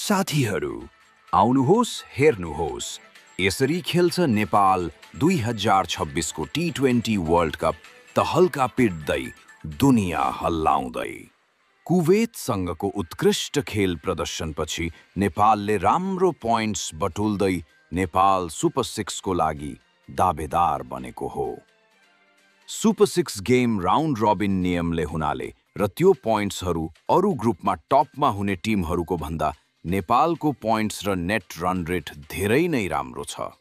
साथीहरू आउनुहोस् हेर्नुहोस् यसरी खेल्छ नेपाल 2026 को टी20 वर्ल्ड कप तहल्का पिट्दै दुनिया हल्लाउँदै। कुवेतसँगको उत्कृष्ट खेल प्रदर्शनपछि नेपालले राम्रो पोइन्ट्स बटुल्दै नेपाल सुपर 6 को लागि दावेदार बनेको हो। सुपर 6 गेम राउन्ड रबिन नियमले हुनाले र त्यो पोइन्ट्सहरू अरू ग्रुपमा टपमा हुने टिमहरूको भन्दा नेपालको पोइन्ट्स र नेट रन रेट धेरै नै राम्रो छ।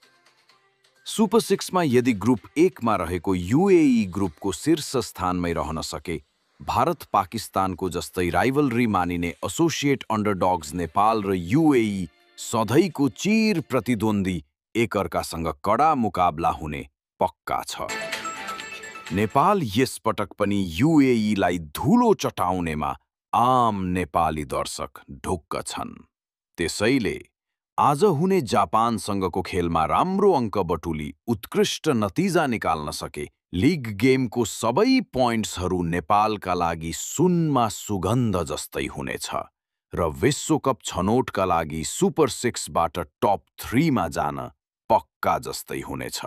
सुपर 6 मा यदि ग्रुप 1 मा रहेको युएई ग्रुपको शीर्ष स्थानमै रहन सके, भारत पाकिस्तानको जस्तै राइभलरी मानिने एसोसिएट अन्डरडॉग्स नेपाल र युएई सधैँको चिर प्रतिद्वन्दी एकअर्कासँग कडा मुकाबला हुने पक्का छ। नेपाल यस पटक पनि युएईलाई धुलो चटाउनेमा आम नेपाली दर्शक ढुक्क छन्। त्यसैले आज हुने जापानसँगको खेलमा राम्रो अङ्क बटुली उत्कृष्ट नतिजा निकाल्न सके लिग गेमको सबै पोइन्ट्सहरू नेपालका लागि सुनमा सुगन्ध जस्तै हुनेछ र विश्वकप छनोटका लागि सुपर 6 बाट टप 3 मा जान पक्का जस्तै हुनेछ।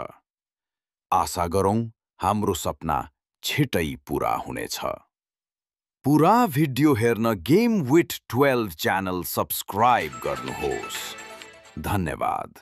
आशा गरौँ हाम्रो सपना छिटै पूरा हुनेछ। पूरा भिडियो हेर्न गेम विथ 12 च्यानल सब्स्क्राइब गर्नुहोस्। धन्यवाद।